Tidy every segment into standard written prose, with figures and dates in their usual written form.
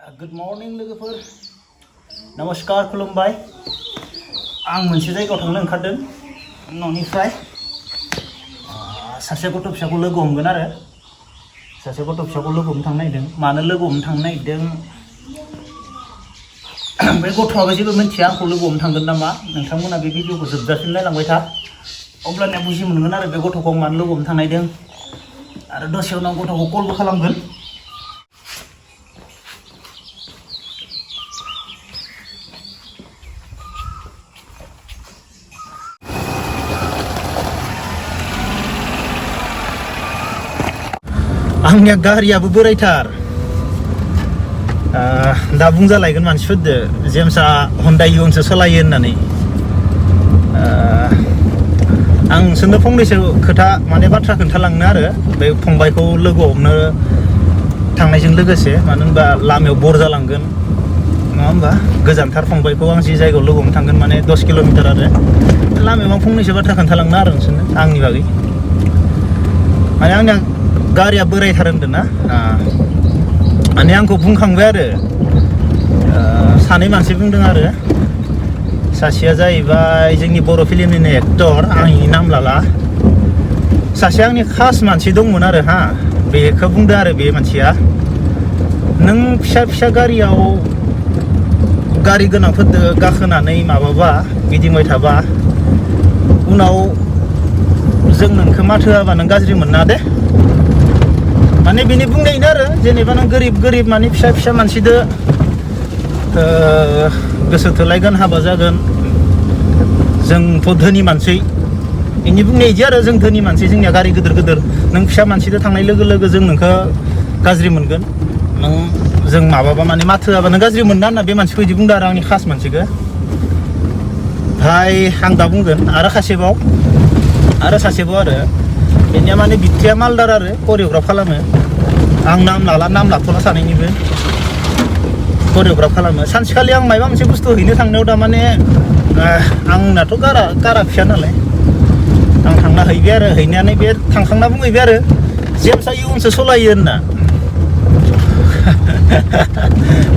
Good morning लोगोफोर नमस्कार खुलुमबाय आं मोनसे जायगायाव थांनो ओंखारदों न'निफ्राय सासे गथ' फिसाखौ लोगो हमगोन आरो सासे गथ' फिसाखौ लोगो हमनो थांनो नागिरदों मानो लोगो हमनो थांनो नागिरदों बे गथ'आबो जेबो मिन्थिया आंखौ लोगो हमनो थांगोन नामा नोंथांमोना बे भिडिअखौ जोबजासिम नायलांबाय था अब्लानिया बुजि मोनगोन आरो बे गथ'खौ मानो लोगो हमनो थांनो नागिरदों आरो दसे उनाव गथ'खौ कलबो खालामगोन आंनिया गारियाबो बोरायथार दा बुंजालायगोन मानसिफोरदो जेम्सआ हwnna इउनसो सालायो होननानै आं नोंसोरनो फंनैसो खोथा माने बाथ्रा खोन्थालांनो आरो बे फंबायखौ लोगो हमनो थांनायजों लोगोसे मानो होनबा लामायाव बर जालांगोन नङा होमबा गोजानथार फंबायखौ आं जि जायगायाव लोगो हमनो थांगोन माने 10 किल'मिटार आरो लामायाव आं फंनैसो बाथ्रा खोन्थालांनो आरो नोंसोरनो आंनि बागै माने आंनिया गारिया बोरायथार होनदों ना माने आंखौ बुंखांबाय आरो सानै मानसि बुंदों आरो सासेया जाहैबाय जोंनि बर' फिल्मनिनो एक्टर आं इनि नाम लाला सासे आंनि खास मानसि दंमोन आरो बेखौ बुंदों आरो बे मानसिया नों फिसा फिसा गारियाव गारि गोनांफोरदो गाखोनानै माबाबा गिदिंबाय थाबा उनाव जों नोंखौ माथो होआबा नों गाज्रि मोना दे माने बेनि बुंनायनो आरो जेनेबा नों गोरिब माने फिसा फिसा मानसिदो गोसो थोलायगोन हाबा जागोन जोंथ' धोनि मानसि इनि बुंनाय इदि आरो जों धोनि मानसि जोंनिया गारि गिदिर नों फिसा मानसिदो थांनाय लोगो लोगो जों नोंखौ गाज्रि मोनगोन नों जों माबाबा माने माथो होआबा नों गाज्रि मोना होनना बे मानसिखौ इदि बुंदों आरो आंनि खास मानसिखौ भाय आं दा बुंगोन आरो सासेबाव आरो बेनिया माने बिबथैया मालदार आरो करिय'ग्राफ खालामो आं नाम लाथ'ला सानैनिबो करिय'ग्राफ खालामो सानसेखालि आं माबा मोनसे बुस्थु हैनो थांनायाव थारमाने आंनाथ' कारा फिसा नालाय आं थांना हैबाय आरो हैनायानो बे थांखांना बुंहैबाय आरो जेम्सआ इउनसो सालायो होनना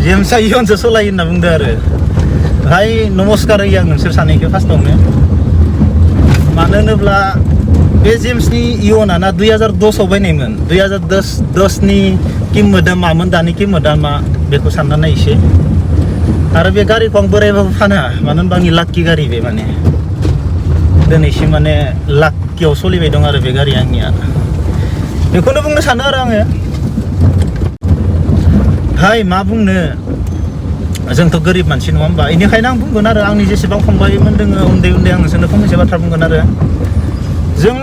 जेम्सआ इउनसो सालायो होनना बुंदों आरो भाय नमस्कार होयो आं नोंसोर सानैखौ फार्स्टआवनो मानो होनोब्ला बे जेम्सनि इउनआ ना 2010 आव बायनायमोन 2010नि किमोदा मामोन दानि किमोदा मा बेखौ सानना नाय एसे आरो बे गारिखौ आं बोरायबाबो फाना मानो होनबा आंनि लाक्कि गारि बे माने दिनैसिम माने लाक्कियाव सोलिबाय दं आरो बे गारिया आंनिया बेखौनो बुंनो सानो आरो आङो हाय मा बुंनो जोंथ' गोरिब मानसि नङा होमबा बेनिखायनो आं बुंगोन आरो आंनि जेसेबां फंबायमोन दोङो उन्दै आं नोंसोरनो फंनैसो बाथ्रा बुंगोन आरो जों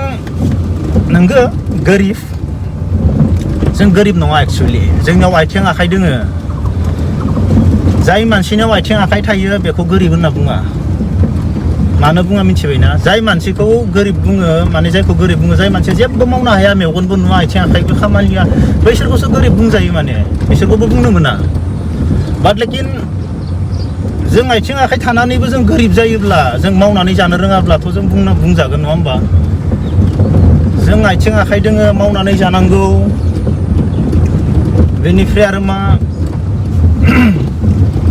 नोंगो जों गोरिब नङा एक्सुवेलि जोंनियाव आथिं आखाइ दोङो जाय मानसिनाव आथिं आखाइ थायो बेखौ गोरिब होनना बुङा मानो बुङा मिथिबायना जाय मानसिखौ गोरिब बुङो माने जायखौ गोरिब बुङो जाय मानसिया जेबो मावनो हाया मेगनबो नुवा आथिं आखाइबो खामानिया बैसोरखौसो गोरिब बुंजायो माने बिसोरखौबो बुंनो मोना बाट लेकिन जों आथिं आखाइ थानानैबो जों गोरिब जायोब्ला जों मावनानै जानो रोङाब्लाथ' जों बुंजागोन नङा होमबा जों आथिं आखाइ दोङो मावनानै जानांगौ बेनिफ्राय आरो मा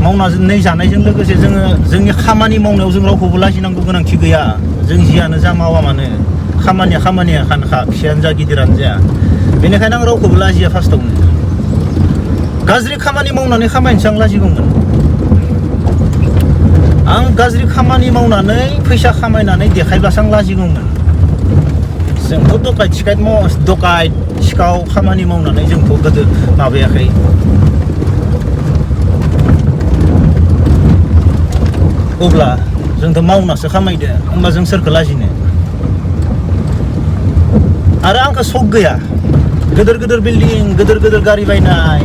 मावनानै जानायजों लोगोसे जोङो जोंनि खामानि मावनायाव जों रावखौबो लाजिनांगौ गोनांथि गैया जों जियानो जा मावा मानो खामानिया खानखा फिसायानो जा गिदिरानो जा बेनिखायनो आं रावखौबो लाजिया फार्स्टआवनो गाज्रि खामानि मावनानै खामायनोसो आं लाजिगौमोन आं गाज्रि खामानि मावनानै फैसा खामायनानै देखायब्लासो आं लाजिगौमोन जोंथ' दकायत सिखाव खामानि मावनानै जोंथ' गोदो माबायाखै अब्ला जोंथ' मावनासो खामायदो होमबा जों सोरखौ लाजिनो आरो आंखौ सक गैया गिदिर बिल्डिं गिदिर गारि बायनाय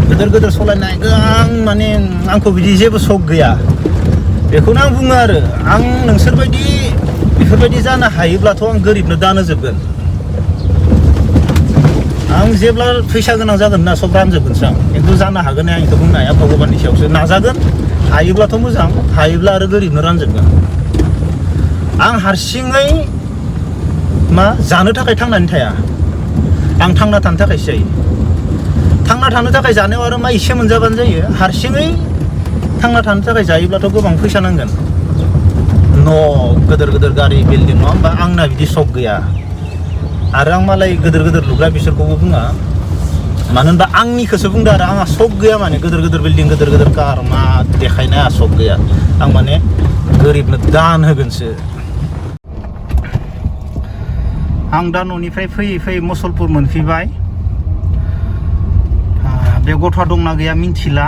गिदिर सालायनाय आं माने आंखौ बिदि जेबो सक गैया बेखौनो आं बुङो आरो आं नोंसोरबायदि बेफोरबायदि जानो हायोब्लाथ' आं गोरिबनो दानो जोबगोन आं जेब्ला फैसा गोनां जागोन ना सब रानजोबगोनसो आं खिन्थु जानो हागोन आं बेखौ बुंनो हाया भगबाननि सायावसो नाजागोन हायोब्लाथ' मोजां हायोब्ला आरो गोरिबनो रानजोबगोन आं हारसिङै मा जानो थाखाय थांनानै थाया आं थांना थानो थाखायसो जायो थांना थानो थाखाय जानायाव आरो मा एसे मोनजाबानो जायो हारसिङै थांना थानो थाखाय जायोब्लाथ' गोबां फैसा नांगोन न' गोदोर गोदोर गारि बिल्डिं नङा होमबा आंना बिदि सक गैया आरो आं मालाय गोदोर गोदोर लुग्रा बिसोरखौबो बुङा मानो होनबा आंनिखौसो बुंदो आरो आंहा सक गैया माने गोदोर गोदोर बिल्डिं गोदोर गोदोर कार मा देखायनाय आंहा सक गैया आं माने गोरिबनो दान होगोनसो आं दा न'निफ्राय फैयै फैयै मुसलपुर मोनफैबाय बे गथ'आ दंना गैया मिन्थिला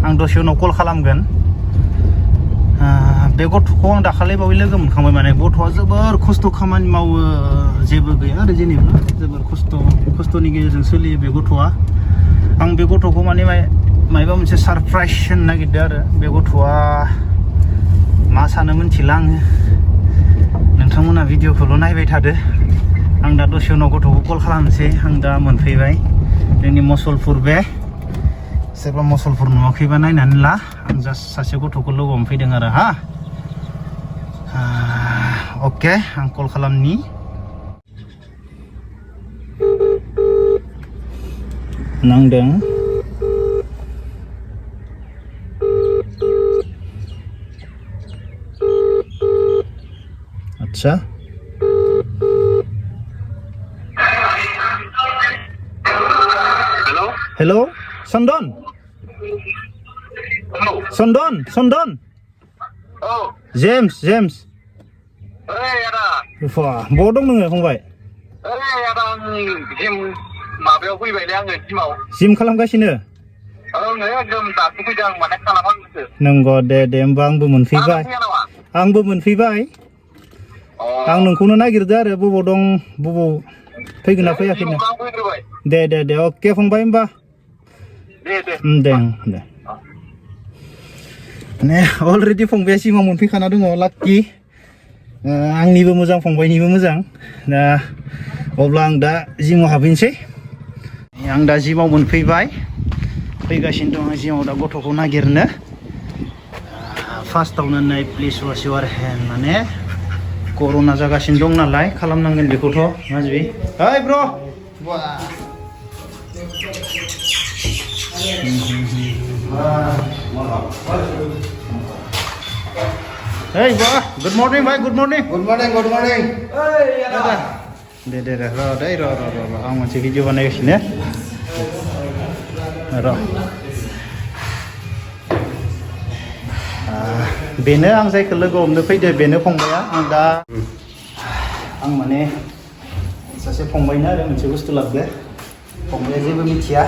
आं दसे उनाव कल खालामगोन बे गथ'खौ आं दाखालि बावै लोगो मोनखांबाय माने गथ'आ जोबोर खस्थ' खामानि मावो जेबो गैया आरो जेनेबा जोबोर खस्थ'नि गेजेरजों सोलियो बे गथ'आ आं बे गथ'खौ माने मायबा मोनसे सारप्राइज होनो नागिरदों आरो बे गथ'आ मा सानो मिन्थिला आङो नोंथांमोना भिडिअखौल' नायबाय थादो आं दा दसे उनाव गथ'खौ कल खालामनोसै आं दा मोनफैबाय जोंनि मुसलपुर बे सोरबा मुसलपुर नुवाखैबा नायनानै ला आं जास्ट सासे गथ'खौ लोगो हमफैदों आरो अके आं कल खालामनि नांदों आच्छा हेलो चन्दन चन्दन जेम्स बहा दं नोङो फंबाय माबायाव फैबायलै आङो जिम खालामगासिनो नंगौ दे होमबा आंबो मोनफैबाय आं नोंखौनो नागिरदो आरो बबाव दं बबाव फैगोन ना फैयाखैनो दे अके फंबाय होमबा दे माने अलरेडि फंबाया सिमाव मोनफैखाना दङ लाक्कि आंनिबो मोजां फंबायनिबो मोजां दा अब्ला आं दा जिमाव हाबहैनोसै आं दा जिमाव मोनफैबाय फैगासिनो दं आं जिमाव दा गथ'खौ नागिरनो फार्स्टआवनो नै प्लिज वाश युवर हेन्ड माने कर'ना जागासिनो दं नालाय खालामनांगोन बेखौथ' माजबि ओइ ब्र Hey, good morning, bhai. Good morning. Good morning. दे र आं मोनसे भिडिअ बानायगासिनो र बेनो आं जायखौ लोगो हमनो फैदो बेनो फंबाया आं माने सासे फंबायनो आरो मोनसे बुस्थु लाबोदो फंबाया जेबो मिथिया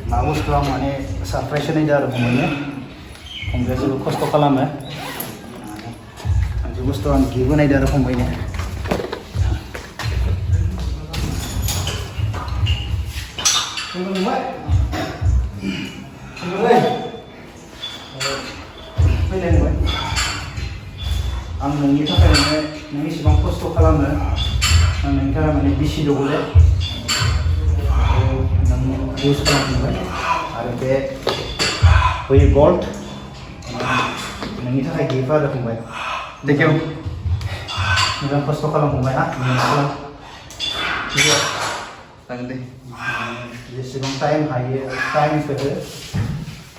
मा बुस्थु आं माने सारप्राइज होनायदो आरो फंबाया जोबोद खस्थ' खालामो मोनसे बुस्थु आं गिफ्ट होनायदो आरो फंबायनो आं नोंनि थाखाय माने नों इसेबां खस्थ' खालामो आं नोंनि थाखाय माने बिसि दौले नों इउज खालामबाय आरो बे बै गल्ड नोंनि थाखाय गिफ्ट आरो फंबाय थेंक इउ मोजां खस्थ' खालामफंबाय जागोन दे जेसेबां टाइम हायो टाइमखौ हो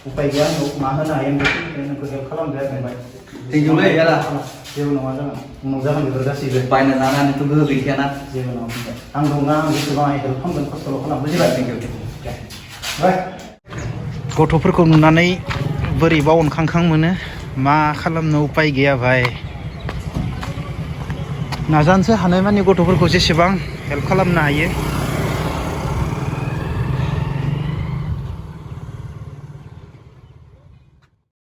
उपाय गैया मा होनो हायो नोंखौ हेल्प खालामदो आरो फंबाय थेंक इउ लै आदा जेबो नङा उनाव जागोन बेफोर गासैबो बायना लानानैथ' गोहो गैखायाना जेबो नङा फंबाय आं दंना आं जेसेबां हेल्प खालामगोन खस्थ'ल' खालाम बुजिबाय थेंक इउ गथ'फोरखौ नुनानै बोरैबा अनखांखां मोनो मा खालामनो उपाय गैया भाई नाजानोसो हानाय माने गथ'फोरखौ जेसेबां हेल्प खालामनो हायो